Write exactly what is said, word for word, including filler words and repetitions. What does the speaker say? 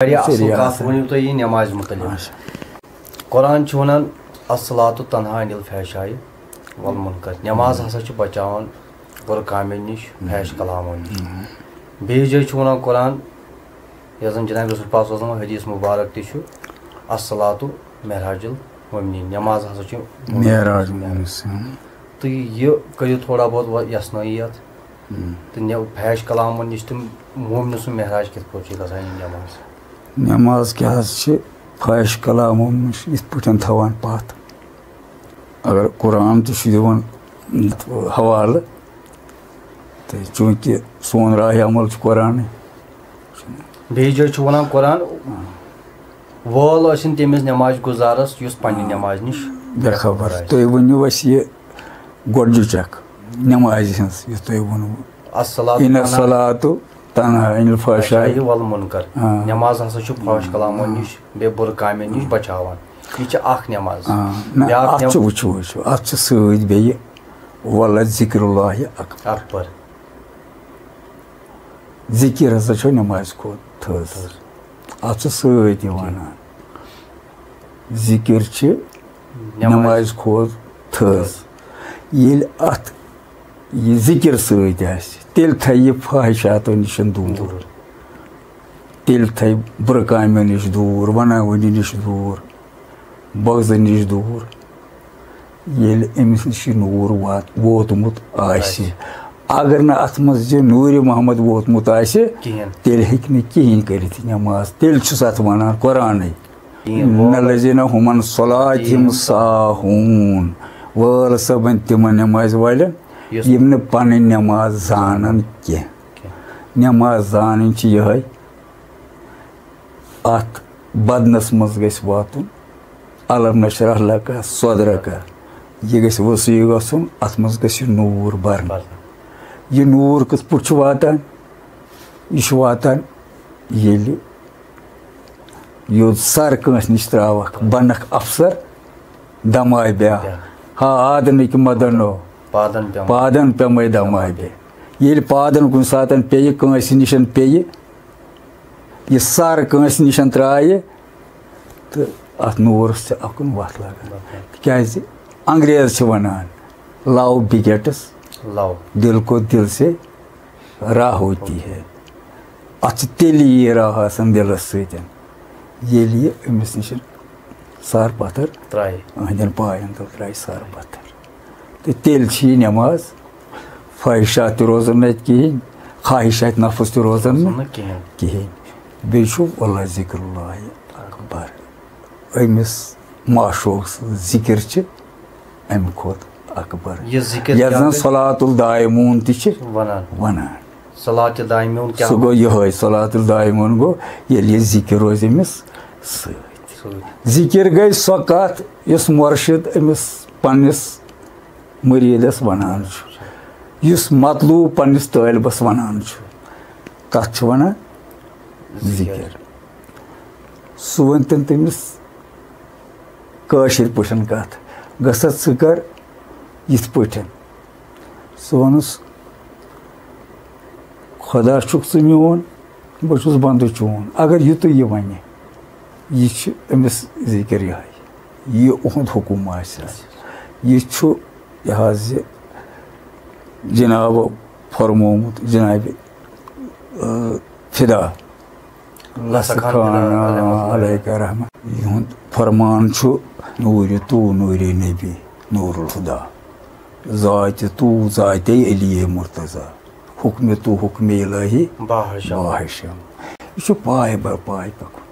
واریاہ اَصٕل کَتھ ؤنِو تُہۍ یہِ نٮ۪مازِ مُتعلِق۔ اچھا۔ قرآن چھُ وَنان، "الصلاۃ تنہا عن الفحشاء والمنکر"، نٮ۪ماز ہسا چھِ بچاوان بُرٕ کامٮ۪ن نِش، فحش کلامو نِش۔ بیٚیِس جایہِ چھُ وَنان قرآن، یۄس زَن جناب رسول پاک صلی اللہ علیہ وسلم حدیث مبارک تہِ چھُ، "الصلاۃ معراج المؤمنین"، نٮ۪ماز ہسا چھُ معراج مؤمنِس۔ تُہۍ یہِ کٔرِو تھوڑا بہت وۄنۍ یَژھنٲیی یَتھ۔ تہٕ نٮ۪و-، فحش کلامو نِش تہٕ مومنہٕ سُنٛد معراج کِتھ پٲٹھۍ چھُ گژھان یہِ نٮ۪ماز؟ نٮ۪ماز کیٛاہ حظ چھِ فحش کلامو نِش یِتھ پٲٹھۍ تھاوان پَتھ؟ اگر قرآن تہِ چھُ دِوان حوالہٕ، تہٕ چوٗنٛکہِ سون راہِ عمل چھُ قرآنٕے۔ بیٚیِس جایہِ چھُ وَنان قرآن، "وٲل ٲسِن تٔمِس نٮ۪ماز گُزارَس یُس پنٛنہِ نٮ۪مازِ نِش بے خبر آسہِ۔" تُہۍ ؤنِو اَسہِ یہِ گۄڈٕنِچ اکھ نٮ۪مازِ ہٕنٛز، یُس تۄہہِ ووٚنوُ۔ الصلاۃ ان تنہا الصلاۃ تنہا عن الفحشاء۔ الفحشاء والمنکر۔ آ۔ نٮ۪ماز ہسا چھُ فحش کلامو نِش، بیٚیہِ بُرٕ کامٮ۪ن نِش بچاوان۔ یہِ چھِ اکھ نٮ۪ماز۔ آ، نہ، بیٛاکھ اَتھ نٮ۪م- چھُ، وٕچھِو، وٕچھِو، اَتھ چھِ سۭتۍ بیٚیہِ ولذکر اللہ اکبر۔ اکبر۔ ذِکِر ہسا چھُ نٮ۪مازِ کھۄتہٕ تھٔز۔ تھٔز۔ اَتھ چھُ سۭتۍ یہِ وَنان۔ ذِکِر چھِ نٮ۪مازِ نٮ۪مازِ کھۄتہٕ تھٔز۔ ییٚلہِ اَتھ یہِ ذِکِر سۭتۍ آسہِ، تیٚلہِ تھایہِ یہِ فٲحِشاتو نِش دوٗر۔ دوٗر۔ تیٚلہِ تھایہِ بُرٕ کامٮ۪و نِش دوٗر، وَناوٲنی نِش دوٗر، بغضہٕ نِش دوٗر۔ ییٚلہِ أمِس نِش یہِ نوٗر وات-، ووتمُت آسہِ۔ آسہِ۔ اگر نہٕ اَتھ منٛز یہِ نوٗرِ محمد ووتمُت آسہِ، کِہیٖنۍ۔ تیٚلہِ ہیٚکہِ نہٕ کِہیٖنۍ کٔرِتھ یہِ نٮ۪ماز۔ تیٚلہِ چھُس اَتھ وَنان قرآنٕے۔ کِہیٖنۍ۔ "إن الذين هم عن صلاتهم کِہیٖنۍ۔ ساهون"۔ وٲل صٲبَن تِمَن نٮ۪مازِ والٮ۪ن، یُس یِم نہٕ پَنٕنۍ نٮ۪ماز زانَن کینٛہہ۔ کینٛہہ۔ نٮ۪ماز زانٕنۍ چھِ یِہوٚے، اَتھ بدنَس منٛز گژھِ واتُن الم نشرح لک صدرک۔ یہِ گژھِ وسیع گژھُن، اَتھ منٛز گژھِ یہِ نوٗر بَرُن۔ بَرُن۔ یہِ نوٗر کِتھ پٲٹھۍ چھُ واتان؟ یہِ چھُ واتان، ییٚلہِ یوٚت سر کٲنٛسہِ نِش ترٛاوَکھ، بَنَکھ افسر، دماے بیا۔ بیا۔ ہا آدنٕکۍ مدنو۔ پادن پٮ۪مہٕ۔ پادن پٮ۪مَے دماے بے۔ ییٚلہِ پادن کُنہِ ساتَن پیٚیہِ، کٲنٛسہِ نِش پیٚیہِ، یہِ سر کٲنٛسہِ نِش ترٛایہِ، تہٕ اَتھ نوٗرَس چھِ اَکُن وَتھ لَگان۔ وَتھ لَگان۔ تِکیٛازِ انگریز چھِ وَنان، "Love begets love۔ دِل کو دِل سے راہ ہوتی ہے۔" اَتھ چھِ تیٚلی یہِ راہ آسان دِلَس سۭتۍ، ییٚلہِ یہِ أمِس نِش سر پَتھر ترٛایہِ۔ أہٕنٛدٮ۪ن پایَن تَل ترٛایہِ سر پَتھر۔ تہٕ تیٚلہِ چھِ یہِ نٮ۪ماز فٲحِشات تہِ روزان نہٕ اَتہِ کِہیٖنۍ، خواہِشات نفس تہِ روزان نہٕ نہٕ کِہیٖنۍ۔ کِہیٖنۍ۔ بیٚیہِ چھُ واللہ ذِکر اللہ اکبر۔ أمِس معشوق سٕنٛز ذِکِر چھِ اَمہِ کھۄتہٕ اکبر۔ یہِ ذِکِر یَتھ کیٛاہ زَن گٔے؟ صلات الدائمون تہِ چھِ وَنان۔ وَنان۔ صلات دائمون کیٛاہ سُہ گوٚو گوٚو؟ یِہوٚے، صلات الدائمون گوٚو، ییٚلہِ یہِ ذِکِر روزِ أمِس سۭتۍ۔ سۭتۍ۔ ذِکِر گٔے سۄ کَتھ، یُس مُرشِد أمِس پنٛنِس مُریٖدَس وَنان چھُ، یُس مطلوب پنٛنِس طٲلبَس وَنان چھُ، تَتھ چھِ وَنان ذِکِر۔ ذِکِر۔ سُہ ؤنۍتَن تٔمِس کٲشِر پٲٹھۍ کَتھ، گژھتھ ژٕ کَر یِتھ پٲٹھۍ۔ سُہ وَنُس، "خۄدا چھُکھ ژٕ میون، بہٕ چھُس بنٛدٕ چون۔" اگر یُتُے یہِ وَنہِ، یہِ چھُ أمِس ذِکِر یِہوٚے، یہِ اُہُنٛد حُکُم آسہِ۔ یہِ چھُ یہِ حظ یہِ جنابو فرمومُت، جنابِ، آ، فدا۔ لَسہٕ خان خان علیہ رحمتہ۔ علیہ رحمہ۔ یِہُنٛد فرمان چھُ، "نوٗرِ تو نوٗرِ نبی نوٗر الہُدا، ذاتِ تو ذاتِ علی مرتضی، حُکمِ تو حُکمِ الہی باہشم۔ باہشم۔" یہِ چھُ پاے بر پاے پَکُن۔